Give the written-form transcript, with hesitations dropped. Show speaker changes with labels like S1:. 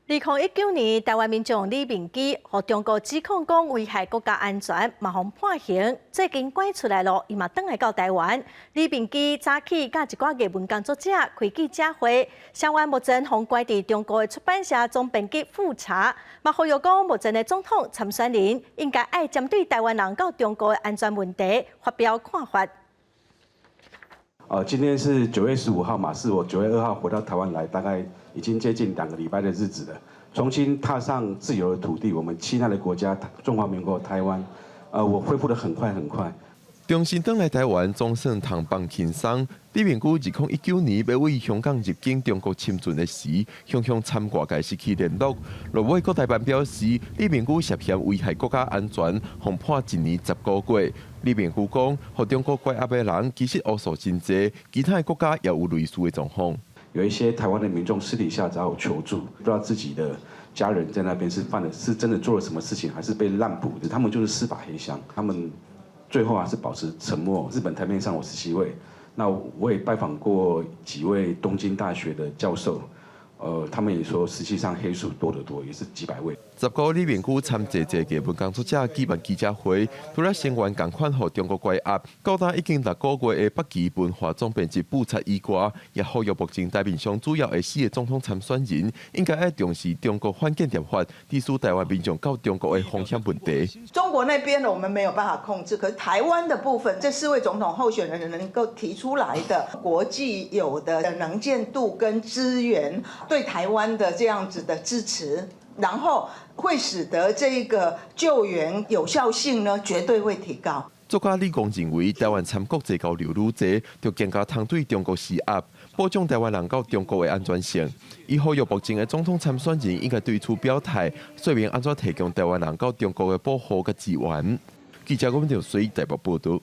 S1: 2019年，台灣民眾李明基予中國指控講危害國家安全，嘛予判刑。最近拐出來囉，伊嘛轉來到台灣。李明基早起佮一寡藝文工作者開記者會，聲援目前予關佇中國的出版社總編輯富察，嘛呼籲講目前的總統參選人應該愛針對台灣人佮中國的安全問題發表看法。
S2: 今天是9月15號嘛，是我9月2號回到台灣來，大概已經接近2個禮拜的日子了。重新踏上自由的土地，我們親愛的國家中華民國台灣，我恢復得很快很快。
S3: 重新轉來台灣，總算通放輕鬆。李明基2019年欲對香港入境中國簽證的時，雄雄參外界失去聯絡。落尾國台辦表示，李明基涉嫌危害國家安全，予判1年10個月。李明基講，予中國關押的人其實烏數真濟，其他的國家也有類似的狀況。
S2: 有一些台灣的民眾私底下找我求助，不知道自己的家人在那邊是犯了是真的做了什麼事情，還是被濫捕的。他們就是司法黑箱，他們最後還是保持沉默。日本台面上有17位，那我也拜訪過幾位東京大學的教授，他們也說實際上黑數多得多，也是幾百位。
S3: 十五李明基參濟濟藝文工作者舉辦記者會，除了聲援仝款予中國關押，到今已經6個月的北極文化總編輯富察以外，也呼籲目前台面上主要的四个總統參選人，應該愛重視中國反間諜法，抵輸台灣民眾佮中國的風險問題。
S4: 中國那邊呢，我們沒有辦法控制，可是台灣的部分，這四位總統候選人能夠提出來的國際有的能見度跟資源，對台灣的這樣子的支持，然後會使得這個救援有效性呢，絕對會提高。
S3: 作家李剛認為，台灣參國際交流愈濟，就更加通對中國施壓，保障台灣人佮中國的安全性。伊呼籲目前的總統參選人應該對此表態，說明按怎提供台灣人佮中國的保護佮支援。記者郭文條水台北報道。